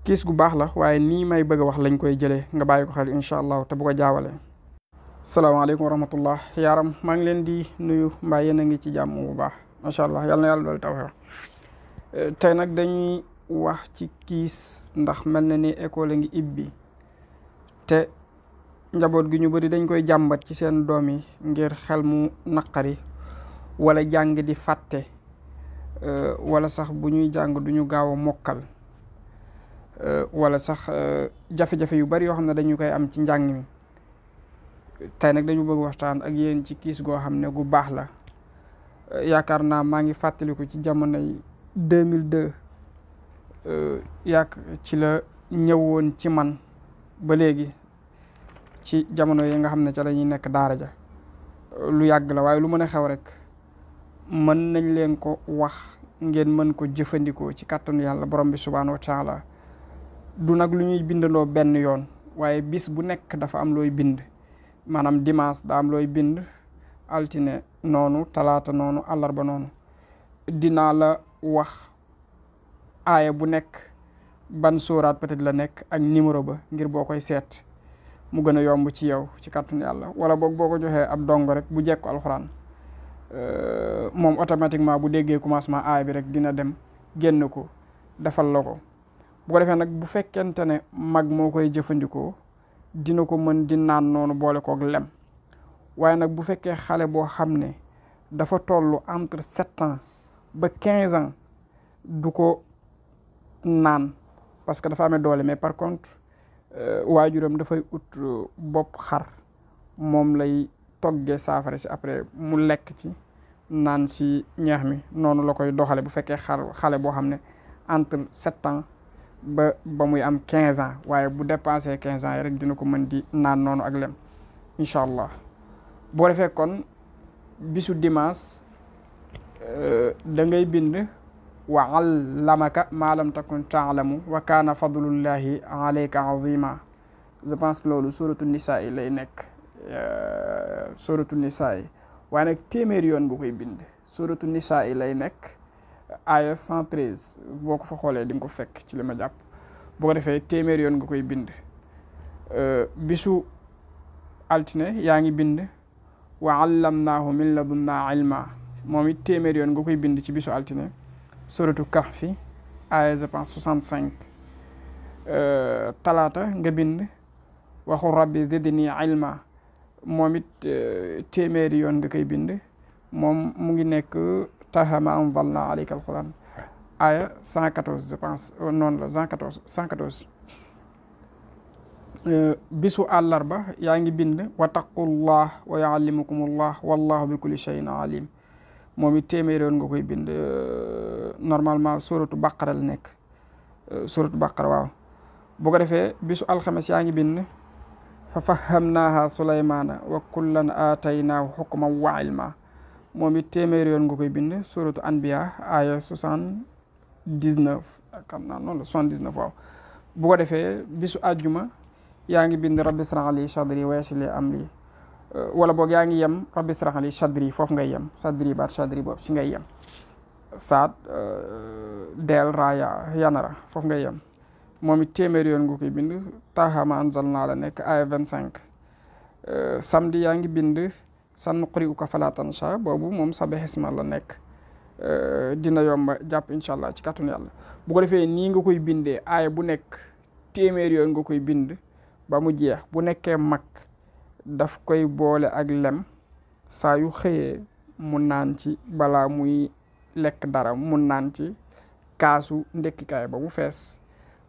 kiis gu baax la waaye nii may bëgg a wax lañ koy jëlee nga bàyyi ko xel incha allah te bu ko jaawalee. salaamaaleykum wa rahmatullah yaaram maa ngi leen di nuyu mbaa yéen a ngi ci jàmm bu baax macha allah yal na yàlla doole tawfeex tey nag dañuy wax ci kiis ndax mel na ni école ngi ibbi te njaboot gi ñu bëri dañ koy jàmbat ci seen doom yi ngir xel mu naqari wala jàng di fàtte wala sax bu ñuy jàng du ñu gaaw a mokkal wala sax jafe-jafe yu bari yoo xam ne dañu koy am ci njàng mi. tey nag dañu bëgg waxtaan ak yéen ci kiis goo xam ne gu baax la yaakaar naa maa ngi fàttaliku ci jamonoy 2002 ci la ñëwoon ci man ba léegi ci jamono yi nga xam ne ca la ñuy nekk daara ja lu yàgg la waaye lu mën a xew rek mën nañ leen ko wax ngeen mën ko jëfandikoo ci kàttanu yàlla borom bi subhaanahu wa taala du nag lu ñuy bindandoo benn yoon waaye bis bu nekk dafa am looy bind maanaam dimanche daa am looy bind altine noonu talaata noonu àllarba noonu dinaa la wax aaya bu nekk ban sóoraat peut-être la nekk ak numéro ba ngir boo koy seet mu gën a yomb ci yow ci kàttanu yàlla wala boog boo ko joxee ab dongo rek bu jekku alxuraan moom automatiquement bu déggee commencement aaya bi rek dina dem génn ko defal la ko bu ko defee nag bu fekkente ne mag moo koy jëfandikoo dina ko mën di naan noonu boole koog lem waaye nag bu fekkee xale boo xam ne dafa toll entre 7 ans ba 15 ans du ko naan parce que dafa amee doole mais par contre waajuram dafay ut bopp xar moom lay toggee saafara si après mu lekk ci naan si ñeex mi noonu la koy doxale bu fekkee xale boo xam ne entre 7 ans ba muy am 15 ans waaye bu dépassé 15 ans yi rek dina ko mën di naan noonu ak lem incha allah boo defee kon bisu dimanche da ngay bind wa allamaka maa lam takun taalamu wa kaana fadlullahi alayka azima je pense que loolu suratu nisaa yi lay nekk suratu nisaa yi waaye nag téeméeri yoon nga koy bind suratu nisaa yi lay nekk aya 113 boo ko fa xoolee di nga ko fekk ci li ma jàpp boo ko defee téeméeri yoon nga koy bind bisu altine yaa ngi bind wa allamnaahu min ladunnaa ilma moom it téeméeri yoon nga koy bind ci bisu altine suratu kahfi aya je pense 65 talaata nga bind waxu rabbi zidni ilma moom it téeméeri yoon nga koy bind moom mu ngi nekk taha ma anzalna alayka alquran aya 114 je pense noonu la 114 bisu àllarba yaa ngi bind wattaqullah wa yuallimukumullah wallahu bi kulli shay'in alim moom it téeméeri yoon nga koy bind normalement suratu baqara la nekk suratu baqara waaw bu ko defee bisu alxames yaa ngi bind fa fahamnaha sulaymana wa kullan aataynaahu hukman wa ilma moom it téeméeri yoon nga koy bind suratu anbiya aya 79 xam naa noonu la 79 waaw bu ko defee bisu àjjuma yaa ngi bind rabbi israh li sadri wa yassir li amri wala boog yaa ngi yem rabbi israh li sadri foofu ngay yem sadri baat sadri boobu si ngay yem saat deel raaya yanara foofu ngay yem moom it téeméeri yoon nga koy bind taha ma anzalna la nekk aya 25 samedi yaa ngi bind sanuqri'uka falaa tansaa boobu moom sabbih isma la nekk dina yomba jàpp incha allah ci kàttanu yàlla bu ko defee nii nga koy bindee aaya bu nekk téeméeri yoon nga koy bind ba mu jeex bu nekkee mag daf koy boole ak lem saa yu xëyee mu naan ci balaa muy lekk dara mu naan ci kaasu ndekkikaay ba mu fees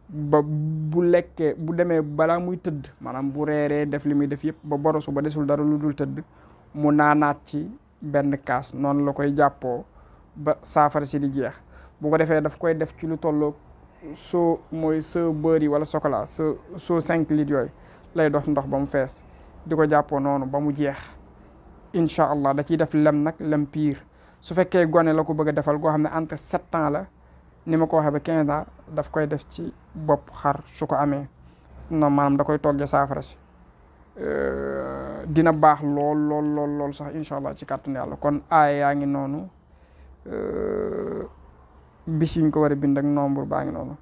ba bu lekkee bu demee balaa muy tëdd maanaam bu reeree def li muy def yëpp ba borosu ba desul dara lu dul tëdd mu naanaat ci benn kaas noonu la koy jàppoo ba saafara si di jeex bu ko defee daf koy def ci lu tolloog soo mooy soo beurre yi wala chocolat soo 5 litres yooyu lay dox ndox ba mu fees di ko jàppoo noonu ba mu jeex incha allah da ciy def lem nag lem piir su fekkee gone la ko bëgg a defal goo xam ne entre 7 ans la ni ma ko waxee ba 15 ans daf koy def ci bopp xar su ko amee non maanaam da koy toggee saafara si dina baax lool sax incha allah ci kàttanu yàlla kon aaya yaa ngi noonu bis yiñ ko war a bind ak nombre baa ngi noonu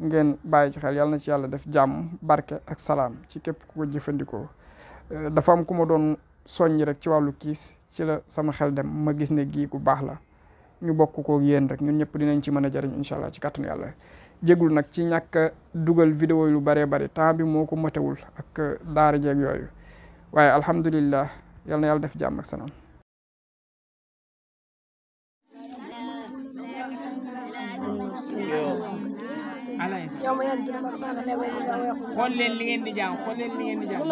ngeen bàyyi ci xel yàlla na ci yàlla def jàmm barke ak salaam ci képp ku ko jëfandikoo. dafa am ku ma doon soññi rek ci wàllu kiis ci la sama xel dem ma gis ne gii ku baax la ñu bokk ko yéen rek ñun ñëpp dinañ ci mën a jëriñ incha allah ci kàttanu yàlla. jégul nag ci ñàkk dugal vidéo yi lu bëree bëri temps bi moo ko matewul ak daara jeeg yooyu waaye alhamdulillah yal na yàlla def jàmm ak salaam. xool leen li ngeen di jàng xool leen li ngeen di jàng